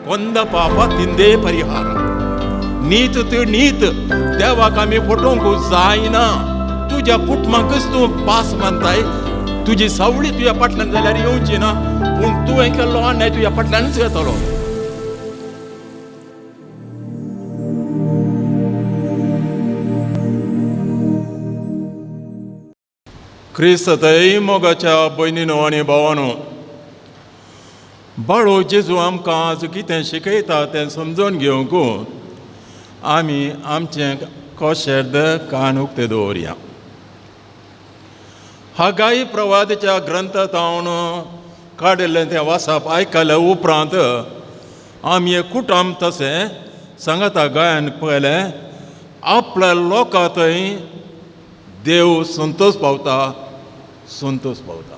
ಕೊಂದ ಪಾಪ ತಿಂದೇ ಪರಿಹಾರ. नीत ती नीत, देवाक आमी फटोवंक जायना. तुज्या कुटुंबाकच तूं पास मानताय, तुजी सावळी तुज्या फाटल्यान जाल्यार येवची ना, पूण तुवें केल्लो अन्याय तुज्या फाटल्यानच येतलो. क्रिस्तय मोगाच्या भयणीनो आनी भावानो, बाळो जेजू आमकां आज कितें शिकयता तें समजून घेवंक आमी आमचें कोशेर्द कान उक्ते दवरया. हागाई प्रवादाच्या ग्रंथांत काडिल्लें तें वाचप आयकल्या उपरांत आमी एक कुटुंब तशें सांगाता गायन पळयलें, आपल्या लोकां थंय देव संतोष पावता, संतोष पावता.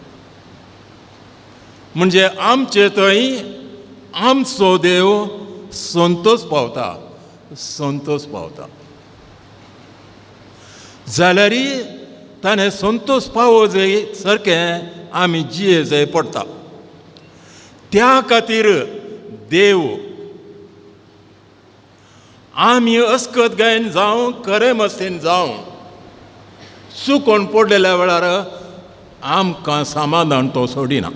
म्हणजे आमचे थंय आमचो देव संतोष पावता, संतोष पावता. जाल्यार ताणें संतोष पावो जाय सारकें आमी जिये जाय पडटा. त्या खातीर देव आमी अस्कत गायन जावं खरें मस्तीन जावं चुकोन पडलेल्या वेळार आमकां समाधान तो सोडिना.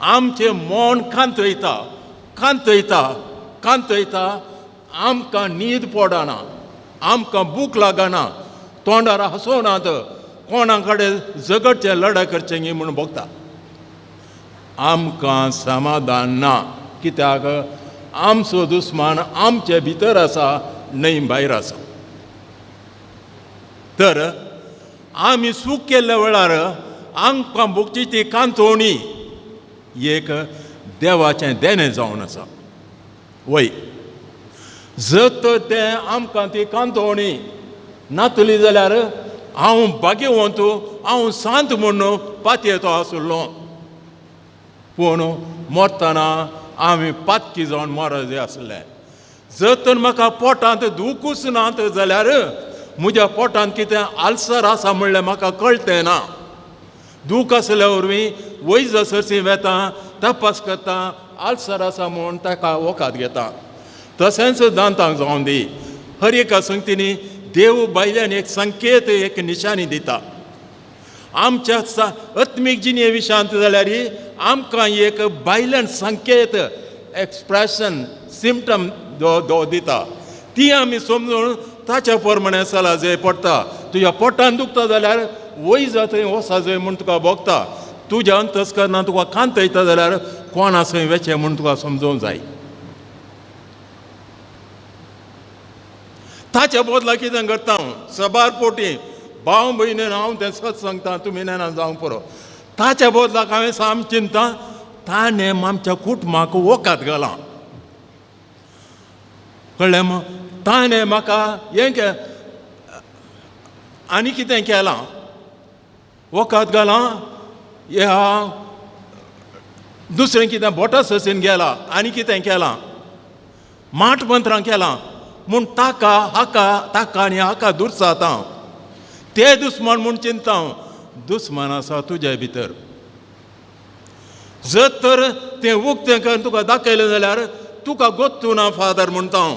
आमचें मन कांतयता कांतयता कांतयता, आमकां न्हीद पडना, आमकां भूक लागना, तोंडार हांसोनात, कोणा कडेन झगडचें लडाय करचें गी म्हूण भोगता. आमकां समाधान ना, कित्याक आमचो दुस्मान आमचे भितर आसा, न्हय भायर आसा. तर आमी चूक केल्ल्या वेळार आमकां भोगची ती कांतोवणी एक देवाचें देणें जावन आसा. वय जर तर तें आमकां ती कांतोवणी नातली जाल्यार हांव भाग्यवंत, हांव शांत म्हूण पातयेतो आसलो, पूण मरतना आमी पातकी जावन मरजे आसले. जर तर म्हाका पोटांत दुखूच ना जाल्यार म्हज्या पोटांत कितें आल्सर आसा म्हणल्यार म्हाका कळटें ना. दूख आसल्या वरवीं वैज सरशी वेता, तपास करता, आल्सर आसा म्हूण ताका वखद घेता. तशेंच दांतांक जावन दी, हर एका संगतींनी देव भायल्यान एक संकेत, एक निशाणी दिता. आमच्या आत्मीक जिणे विशयांत जाल्यार आमकां एक भायल्यान संकेत, एक्सप्रेशन, सिमटम दो दिता, ती आमी समजून ताच्या प्रमाणे चला जाय पडटा. तुज्या पोटान दुखता जाल्यार वैज थंय वचा जाय म्हूण तुका भोगता. तुज्या अंतस्करणान तुका कांतयता जाल्यार कोणा थंय वेचें म्हूण तुका समजूंक जाय. ताच्या बदला कितें करता हांव सबार पोटी भाव भयणीन हांव तें सत सांगता, तुमी नेणा जावंक पुरो. ताच्या बदलाक हांवें साम चिंता, ताणें आमच्या कुटुंबाक वखद घालां, कळ्ळें मग. ताणें म्हाका हें आनी कितें केलां, वखद घालां, ह्या दुसरें कितें बोटा ससीन गेलां, आनी कितें केलां, माठ मंत्रां केलां म्हूण ताका हाका ताका आनी हाका दुर्साता हांव. ते दुस्मान म्हूण चिंता हांव, दुस्मान आसा तुज्या भितर. जर तर तें उक्तें करून तुका दाखयलें जाल्यार तुका गोत्तू ना फादर म्हणटा हांव.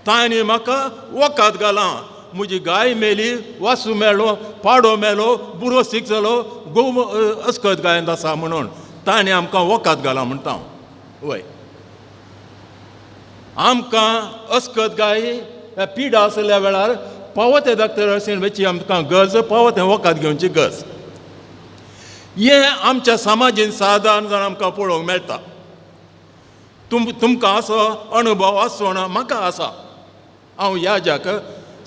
ताणें म्हाका वखद घालां, म्हजी गाय मेली, वासू मेलो, पाडो मेलो, बुरो सीक जालो, गोव अस्कत गायंत आसा म्हणून ताणें आमकां वखद घालां म्हणटा हांव. वय आमकां अस्कत गाय पिडा आसल्या वेळार पावो ते डॉक्टर अशें वचची आमकां गरज, पावो तें वखद घेवची गरज. हें आमच्या समाजीन सादारण जाण आमकां पळोवंक मेळटा. तुमकां असो अणभव आसचो ना, म्हाका आसा. हांव याजाक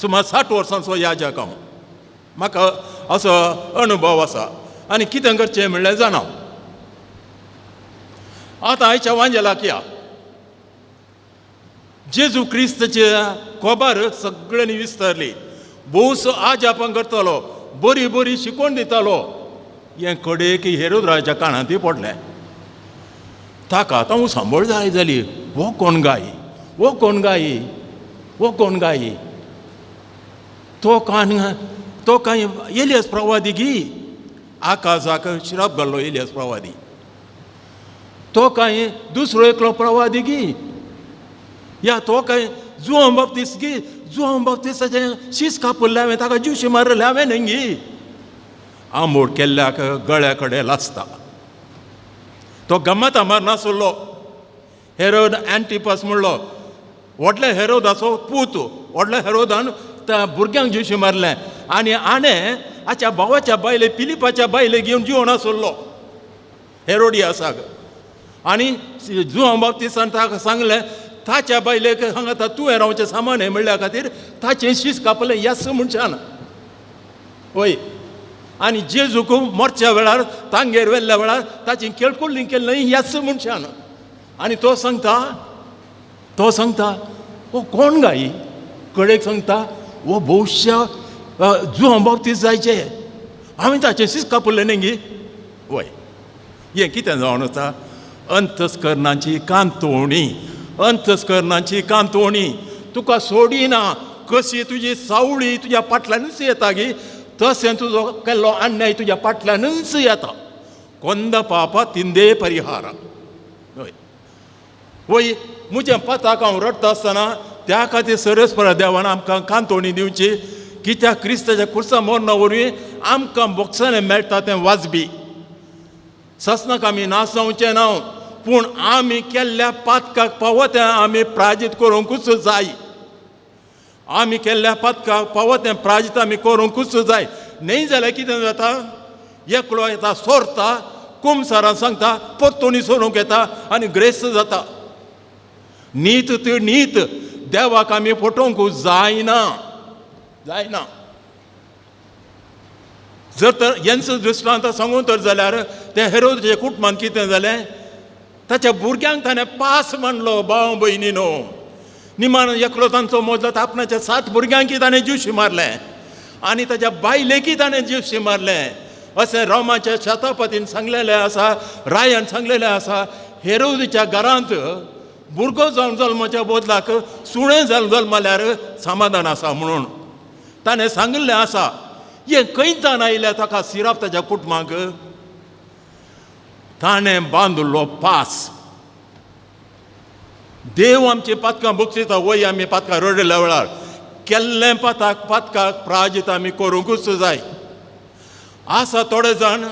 सुमार 60 वर्सांचो याजाक हांव, म्हाका असो अणभव आसा आनी कितें करचें म्हणल्यार जाणा. आतां आयच्या वांजेलाक या. जेजू क्रिस्ताचे खबर सगळ्यांनी विस्तारली, भोवसो आजापां करतालो, बरी बरी शिकवण दितालो. हें कडेक हेरोद राजाच्या कानांतूय पडलें. ताका आतां सांबळ जाय जाली, हो कोण गाय, हो कोण गाय, हो कोण गाय, तो कान तो कांय एलियस प्रवादी गी, आकाशाक शिराप घाल्लो एलियस प्रवादी. तो कांय दुसरो एकलो प्रवादी गी, या तो कांय जुवांव बाप्तीस्त गी, जुवांव बाप्तिस्ताचें शीस कापुल्लें हांवें, ताका ज्युशी मारलें हांवें न्ही गी. आंबोड केल्ल्याक गळ्या कडेन लासता. तो गमता मारनासलो. हेरोद एंटिपास म्हणलो व्हडल्या हेरोदाचो पूत, व्हडल्या हेरोदान त्या भुरग्यांक ज्युशी मारलें आनी आणे हाच्या भावाच्या बायले पिलिपाच्या बायले घेवन जिवन आसलो हेरोडियासाक. आनी जुवांव बाप्तिस्तान ताका सांगलें ताच्या बायलेक हांगा तुवें रावचें सामान हें म्हणल्या खातीर ताचें शीस कापलें येस मनशान. वय आनी जेजूक मरच्या वेळार तांगेर व्हेल्ल्या वेळार ताची केळकुल्ली केल्ली येस मनशान. आनी तो सांगता, तो सांगता हो कोण गाय कडेक सांगता हो भोवश्या जुवांव बाप्तीस्त जायचे, हांवें ताचें शीस कापुल्लें न्ही गी. वय हें कितें जावन आसा? अंतस्करणाची कांतोवणी, अंतस्करणाची कांतोवणी तुका सोडिना. कशी तुजी सावळी तुज्या फाटल्यानूच येता गी, तशें तुजो केल्लो अन्याय तुज्या फाटल्यानूच येता. कोंद पापा तिंदे परिहार. हय वय म्हज्या पाताक हांव रडटा आसतना त्या खातीर सरस्परा देवान आमकां कांतोवणी दिवची, कित्याक क्रिस्ताच्या खुर्सा मरणा वरवीं आमकां बोक्सांनी मेळटा तें वाजबी. ससनाक आमी ना जावचें ना, पूण आमी केल्ल्या पातकाक पावो तें आमी प्राजीत करूंकूच जाय. आमी केल्ल्या पातकाक पावो तें प्राजीत आमी करूंकूच जाय. न्हय जाल्यार कितें जाता, एकलो येता सोरता, कुमसारान सांगता परतोनी सोरूंक येता आनी ग्रेस्त जाता. नीत ती नीत, देवाक आमी फटोवंक जायना, जायना. जर तर हेंच दृश्टांत सांगूं तर जाल्यार त्या हेरोदाच्या कुटुंबान कितें जालें, ताच्या भुरग्यांक ताणें पास मांडलो भाव भयणीनो. निमान एकलो तांचो मोजलो आपणाच्या 7 भुरग्यांकी ताणें ज्युशी मारलें आनी ताच्या बायलेकी ताणें ज्युशी मारलें. अशें रोमाच्या शतापतीन सांगलेलें आसा, रायान सांगलेलें आसा. हेरोदीच्या घरांत भुरगो जावन जल्माच्या बदलाक सुणें जावन जल्मल्यार समाधान आसा म्हणून ताणें सांगिल्लें आसा. हें खंयच्यान आयलें ताका सिराप ताच्या कुटुंबाक? ताणें बांदिल्लो पास. देव आमची पातकां बक्षिता. वय आमी पातकां रडल्या वेळार केल्लें पाताक पातकाक प्राजीत आमी करूंकूच जाय. आसा थोडे जाण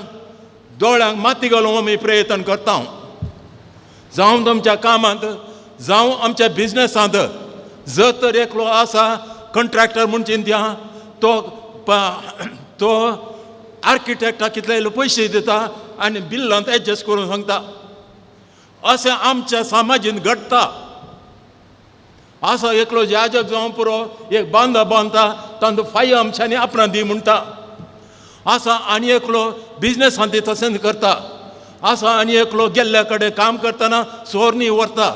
दोळ्यांक माती घालूंक आमी प्रयत्न करता, जावं आमच्या कामांत, जावं आमच्या बिजनेसांत. जर तर एकलो आसा कंट्रॅक्टर म्हूण चिंत्या, तो तो आर्किटेक्टाक कितले पयशे दिता आनी बिल्लांत एडजस्ट करून सांगता. अशें आमच्या समाजीन घडटा. आसा एकलो याजक जावं पुरो, एक बांदा बांदता तांचो फाय आमच्यांनी आपणा दी म्हणटा. आसा आनी एकलो बिजनेसांत तशेंच करता. आसा आनी एकलो गेल्ल्या कडेन काम करतना सोरणी व्हरता.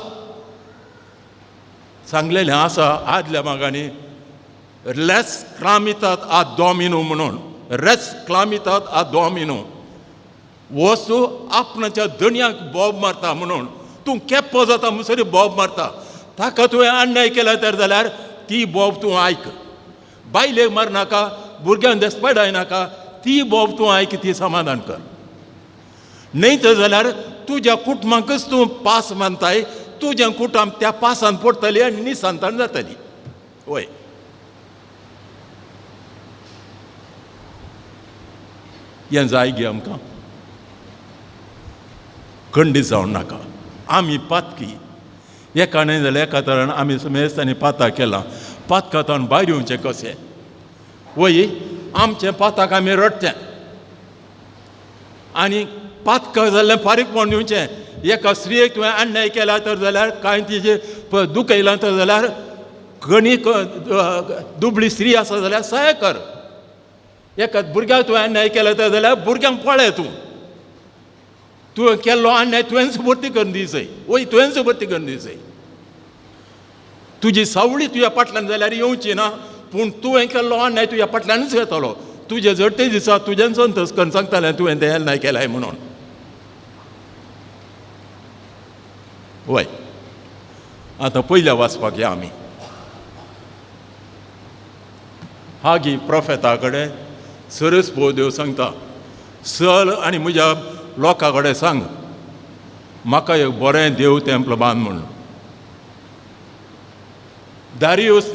सांगलेलें आसा आदल्या मागांनी, रेस क्लामितात आ दोमिनो म्हणून, रेस क्लामितात आ दोमिनो. वस्तू आपणाच्या दणयाक बोब मारता म्हणून तूं केप्पो जाता म्हणसर बोब मारता. ताका तुवें अन्याय केला तर जाल्यार ती बोब तूं आयक. बायलेक मारनाका, भुरग्यांक देसपडाय नाका, ती बोब तूं आयक, ती समाधान कर. न्हय तर जाल्यार तुज्या कुटुंबाकच तूं पास मानताय, तुजें कुटुंब त्या पासान पडटली आनी निसंतान जातली. वय हें जाय गे आमकां? खंडीत जावं नाका. आमी पातकी एका न्हय जाल्यार एका तरान आमी समेस्तांनी पाताक केलां. पातकांतल्यान भायर येवचें कशें? वय आमचें पाताक आमी रडचें आनी पातक जाल्लें फारीकपण दिवचें. एका स्त्रियेक तुवें अन्याय केला तर जाल्यार कांय तिजें दुखयलां तर जाल्यार गणी दुबळी स्त्री आसा जाल्यार सहाय कर. एका भुरग्याक तुवें अन्याय केला तर जाल्यार भुरग्यांक पळय तूं, तुवें केल्लो अन्याय तुवेंच भरती करून दिसय. वय तुवेंच भरती करून दिसय. तुजी सावळी तुज्या फाटल्यान जाल्यार येवची ना, पूण तुवें केल्लो अन्याय तुज्या फाटल्यानूच येतलो. तुजें जडते दिसा तुजें संतोष करून सांगतालें तुवें तें अन्याय केलाय म्हणून. वय आतां पयल्या वाचपाक या आमी. हागी प्रोफेता कडेन सरस भोव देव सांगता, चल आनी म्हज्या लोकां कडेन सांग, म्हाका एक बरें देव तेंपल बांद म्हूण. दारियूस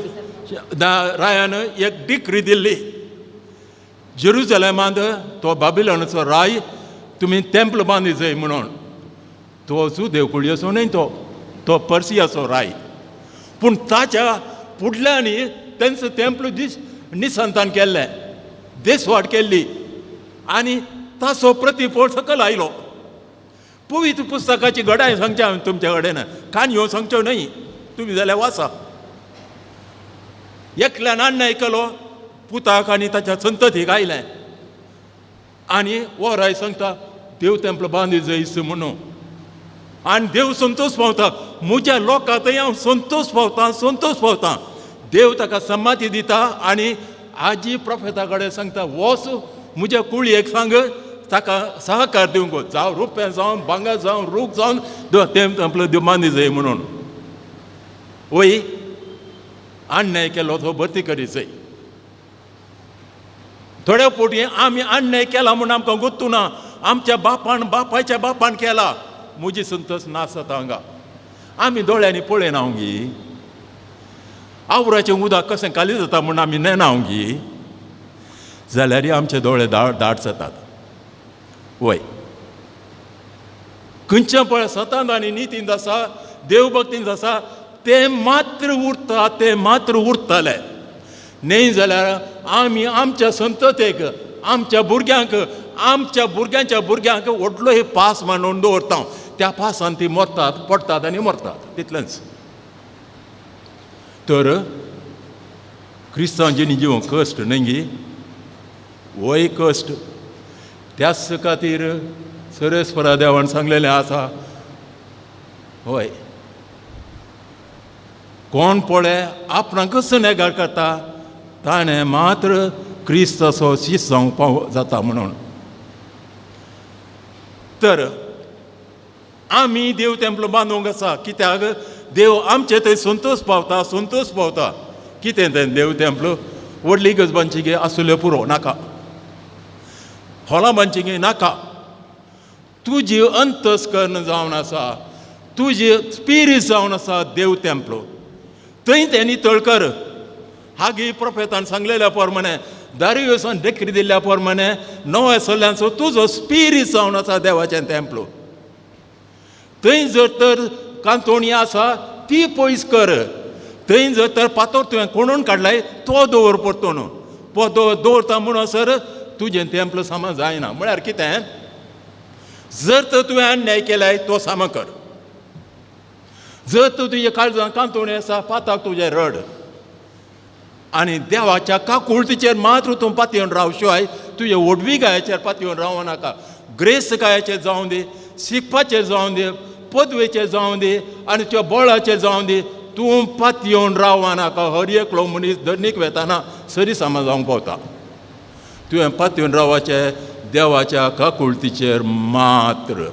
रायान एक डिक्री दिल्ली, जेरुजलेमांत तो बाबिलोनाचो राय तुमी तेंपल बांदी जाय म्हणून. तो जुदेव कुळयेचो न्हय, तो तो पर्सियाचो राय, पूण ताच्या फुडल्यांनी तेंचो तेंपल दीस निसंतान केल्लें, देसवाड केल्ली आनी ताचो प्रतिफळ सकयल आयलो. पवित्र पुस्तकाची घडाय सांगच्या हांवें तुमच्या कडेन, काणयो सांगच्यो न्हय, तुमी जाल्यार वाचा. एकल्यान अन्याय केलो पुताक आनी ताच्या संततीक आयलें आनी हो राय सांगता देव तेंपल बांदी जयस म्हणून. आनी देव संतोश पावता, म्हज्या लोकां थंय हांव संतोश पावता, संतोश पावता. देव ताका सम्माती दिता आनी आजी प्रोफेता कडेन सांगता वच म्हज्या कुळयेक सांग ताका सहकार दिवंक, जावं रुपें जावं भांगर जावं रूख जावन तें तेंपल बांदी जाय म्हणून. वय अन्याय केलो तो भरती करी जाय. थोड्या फावटी आमी अन्याय केला म्हूण आमकां गोत्तू ना, आमच्या बापान बापायच्या बापान केला, म्हजी संतोश नासता हांगा. आमी दोळ्यांनी पळयना गी, आवराचें उदक कशें खाली जाता म्हूण आमी नेणा गी, जाल्यार आमचे दोळे दाट जातात. वय खंयच्या पळय सतांत आनी नितींत आसा, देवभक्तींत आसा, तें मात्र उरता, तें मात्र उरतलें. न्हय जाल्यार आमी आमच्या संततेक, आमच्या भुरग्यांक, आमच्या भुरग्यांच्या भुरग्यांक व्हडलो एक पास मांडून दवरता, त्या पासान ती मरतात, पडटात आनी मरतात, तितलेंच. तर क्रिस्तांव जिणी जिवन कश्ट न्हय गी, होय कश्ट. त्याच खातीर सरेस्वरा देवान सांगलेलें आसा, हय कोण पळय आपणाकच नेगार करता ताणें मात्र क्रिस्ताचो शीस जावंक पाव जाता म्हणून. तर आमी देव तेंपलो बांदूंक आसा, कित्याक देव आमचे थंय संतोश पावता, संतोश पावता. कितें तें देव तेंपलो व्हडली गज बांदची गे आसुल्यो पुरो नाका, हॉलां बांदची गे नाका, तुजी अंतस्कर्ण जावन आसा, तुजी स्पिरीट जावन आसा देव तेंपलो, थंय तें नितळ कर. हागी प्रोफेतान सांगलेल्या प्रमाणे, दारियोसान देखरी दिल्ल्या प्रमाणे, नव्या सल्ल्यांचो तुजो स्पिरीट जावन आसा देवाचें तेंपलो, थंय जर तर कांतोणी आसा ती पयस कर, थंय जर तर पातोर तुवें कोणून काडलाय तो दवर परतून, दवरता म्हणसर तुजें तेंपलो सामा जायना. म्हळ्यार कितें, जर तर तुवें अन्याय केलाय तो सामा कर, जर तूं तुज्या काळजान कांतोणी आसा पाताक तुजें रड आनी देवाच्या काकुळतीचेर मात्र तूं पातयेवन राव, शिवाय तुजे व्हडवी गायाचेर पातयेवन रावो नाका. ग्रेस गायाचेर जावं दी, शिकपाचेर जावं दी, पदवेचेर जावं दी आनी तुज्या बळाचेर जावं दी, तूं पातयेवन रावो नाका. हर एकलो मनीस धरणीक वेताना सरी सामा जावंक पावता. तुवें पातयेवन रावपाचें देवाच्या काकुळतीचेर मात्र.